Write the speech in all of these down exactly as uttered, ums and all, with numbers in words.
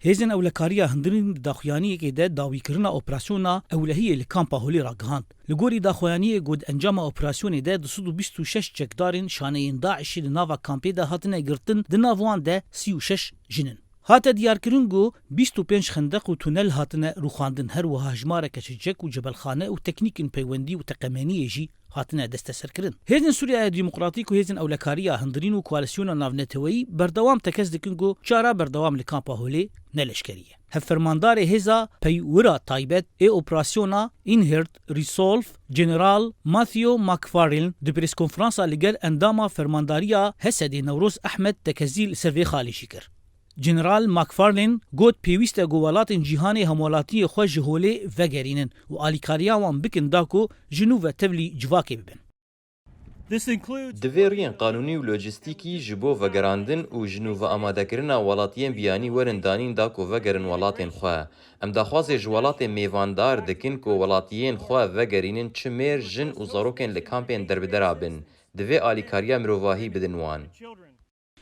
Hêzên Ewlekariya Hundirîn di daxuyaniyekê de dawîkirina operasyona ewlehiyê li Kampa Holê ragihand. Li gorî daxuyaniyê ku di encama operasyonê de du sed û bîst û şeş çekdarên şaneyên DAIŞ'ê di nava kampê de hatine girtin, di nav wan de sî û şeş jin in. Hate diyarkirin ku bîst û pênc xendeq û tunel hatine rûxandin, her wiha hejmareke çek û cebelxane û teknîkên peywendî û teqemeniyê jî hatine desteserkirin. Hêzên Sûriyaya Demokratîk û Hêzên Ewlekariya Hundirîn û Koalîsyona Navneteweyî berdewam tekez dikin ku çara berdewam li Kampa Holê ne leşkerî ye. Hevfermandarê Hêza Peywira Taybet ê Operasyona Inherent Resolve, General Matthew McFarlane, di preskonferansa li gel endama fermandariya Hesedê Newroz Ehmed tekezî li ser vê xalê jî kir. General McFarlane got, pêwîst e ku welatên cîhanê hemwelatiyê xwe ji holê vegerînin û alîkariya wan bikin da ku ji nû ve tevlî civakê bibin. This includes Divê riyên qanûnî û lojîstîkî ji bo vegerandin û ji nû ve amadekirina welatiyên biyanî werin danîn da ku vegerin welatên xwe. Em daxwazê ji welatên mêvandar dikin ku welatiyên xwe vegerînin, çi mêr, jin û zarokên li kampên derbidera bin. Divê alîkariya mirovahî bidin wan.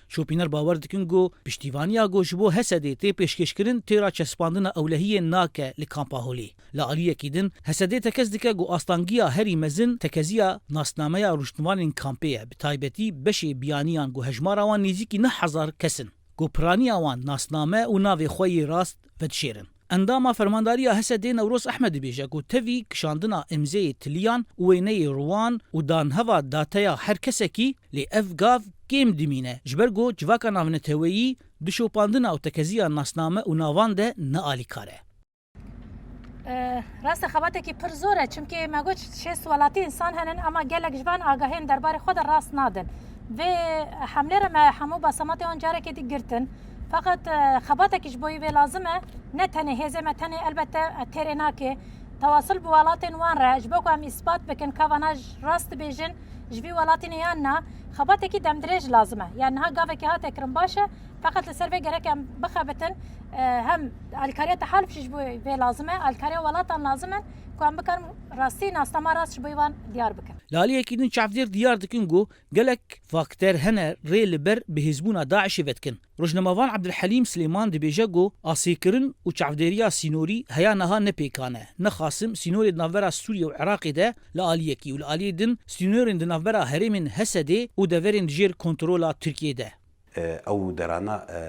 Şopîner bawer dikin ku piştîvaniya ku ji bo Hesedê tê pêşkêşkirin têra çespandina ewlehiyê nake li Kampa Holê. Li aliyekî din, Hesedê tekez dike ku astangiya herî mezin tekeziya nasnameya rûştinvanên kampê ye, bi taybetî beşê biyaniyan ku hejmara wan nêzîkî neh hezar kes in, ku piraniya wan nasname û navê xwe yê rast vedişêrin. Endama Fermandariya Hesedê Newroz Ehmed dibêje ku tevî kişandina îmzeyê tiliyan û wêneyê ruwan û danheva dateya her kesekî, lê ev gav kêm dimîne, ji ber ku civaka navneteweyî di şopandina û tekeziya nasname û navan de ne alîkar e. E, rast e, xebatekî pir zor e, çimkî me got şêst welatî însan henin, ama gelek ji van agahiyên derbarê xwe de rast nadin. Vê hemlê re me hemû basamatê wan carekê dî girtin. Feqet, e, xebatekî ji bo wî vê lazim e. Ne tenê hêzê me, tenê elbette, e, têrê nake. Tewasil bi welatên wan re, ji bo ku em îspat bikin ka vana j-, rast dibêjin, ji vî welatî ne yan na, xebatekî demdirêj lazim e. Yani niha gavekî hate kirin baş e, feqet li ser vê gerek em bixebitin, e, hem alîkariya tehaluf jî ji bo vê lazim e, alîkariya welatan lazim in ku em bikarin rastî nasnama rast ji bo wan diyar bikin. Li aliyekî din çavdêr diyar dikin ku gelek fakter hene rê li ber bihêzbûna DAIŞ'ê vedikin. Rojnamevan Ebdulhelîm Silêman dibêje ku asêkirin û çavdêriya sînorî heya niha ne pêkan e. Ne Xasim, sînorê di navbera Sûriye û Iraqê de li aliyekî û li aliyê din sînorên di navbera herêmên Hesedê û deverên dijêr kontrola Tirkiyê de. E, ew derana, e,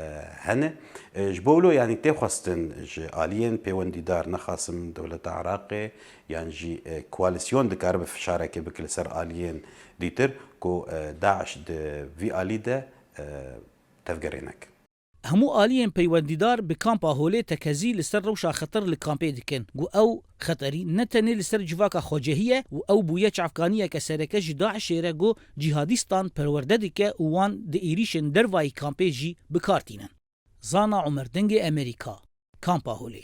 hene. E, ji bo wilo, yanî tê xwestin ji aliyên pêwendîdar, ne Xasim dewleta Iraqê, yan jî, e, koalîsyon dikaribe fişarekê bike li ser aliyên dîtir ku, e, DAIŞ di vî alî de, e, tevgerê neke. Hemû aliyên peywendîdar bi Kampa Holê tekezî li ser rewşa xeter li kampê dikin, ku ew xeterî ne tenê li ser civaka xwecehî ye û ew bûye çavkaniyeke sereke ji DAIŞ'ê re ku cîhadîstan perwerde dike û wan di êrîşên dervayî kampê jî bi kar tînin. Zana Omer, Dengê Emerîka, Kampa Holê.